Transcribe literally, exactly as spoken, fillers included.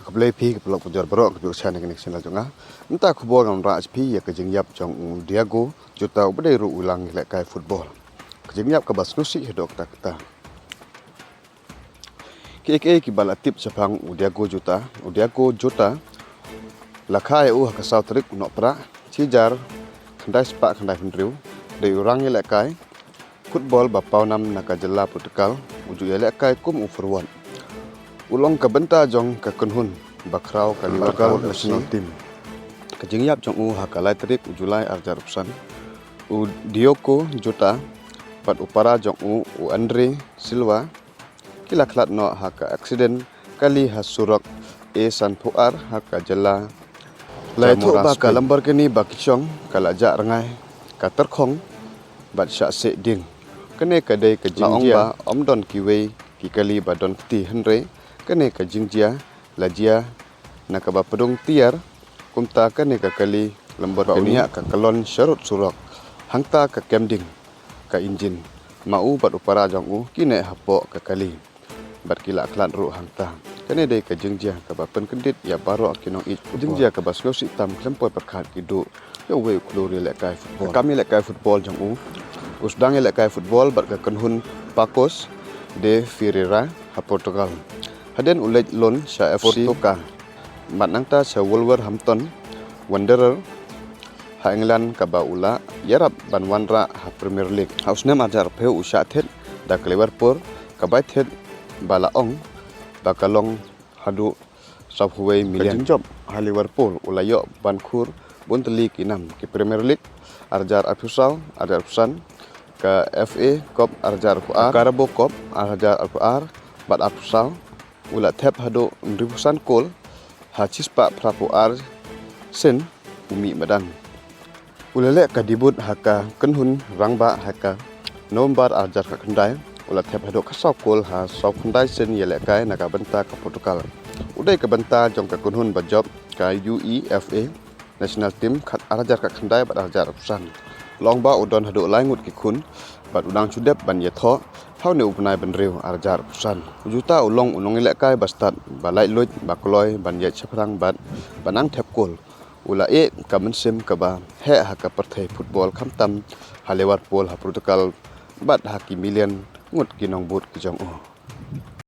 Khublei phi ki paralok parajor baroh kiba ïoh sha na kane ka channel jong nga. Mynta ka khubor ngan wanrah ïa phi ïa ka jingïap jong u Diogo Jota uba dei ruh u nongïalehkai football. Ka jingïap kaba sngewsih haduh katta katta. Kiei kiei kiba la tip shaphang u Diogo Jota. U Diogo Jota la kha ïa u ha ka saw tarik u Nohprah shi hajar khyndai spah khyndai phew hynriew. Dei u nongïalehkai football ba paw nam na ka jylla Portugal, u ju ïalehkai kum u forward. U long ka bynta jong ka kynhun ba khraw ka Liverpool national team. Ka jingïap jong u ha ka lai tarik u July ar hajar arphew san. U Diogo Jota bad u para jong u, u Andre Silva, ki la khlad noh ha ka accident kali ha surok A sanphew ar ha ka jylla. La ïathuh ba ka Lamborghini ba ki shong ka la jah rngai, ka tyrkhong bad shah seh ding. Kane ka dei ka jingjia ba ym don kiwei ki kali ba don kti, hynrei kane ka jingjia la jia na kaba pdung tiar. Kumta kane ka kali Lamborghini ka ïa ka kalon sharud surok, hangta ka kem ding ka engine. Ma u bad u para jong u ki neh hapoh ka kali bad ki la khlad ruh hangta. Kane dei ka jingjia kaba pynkyndit ïa baroh ki nongïeit football. Jingjia kaba sngewsih tam, khlem poi pyrkhat ki duh ïa uwei u khlur ïalehkai football. Ka kam ïalehkai football jong u. U sdang ïalehkai football bad ka kynhun Paços de Ferreira ha Portugal. Hadien u leit loan sha F C Porto, bad nangta sha Wolverhampton Wanderers ha England, kaba u la ïarap ban wanrah ha Premier League. Ha u snem ar hajar arphew u shah thied da ka Liverpool, ka bai thied ba la ong ba ka long haduh sawphew wei million. Ka jingjop ha Liverpool u la ïoh ban khur bun tylli ki nam, ki Premier League ar hajar arphew saw, ar hajar arphew san, ka F A Cup ar hajar arphew ar, Carabao Cup ar hajar arphew ar bad arphew saw. U la thep haduh hynriewphew san kol ha shispah phraphew ar sien u mih madan. U la leh ka debut ha ka kynhun rangbah ha ka November ar hajar khatkhyndai. U la thep haduh khatsaw kol ha sawphew khyndai sien ïalehkai na ka bynta ka Portugal. U dei ka bynta jong ka kynhun ba jop ka UEFA national team khat, ar hajar khatkhyndai bad ar hajar arphew san. La ong ba u don haduh lai ngut ki khun bad u dang shu dep ban ïathoh ha une u bnai ba hynriew ar hajar arphew san. U Jota u long u nongïalehkai ba stad, ba laitluid, ba kloi ban ïaid shaphrang bad ba nang thep kol. U la ïeh ka mynsiem kaba heh ha ka pyrthei football, khamtam ha Liverpool, ha Portugal bad ha ki million ngut ki nongbud ki jong u.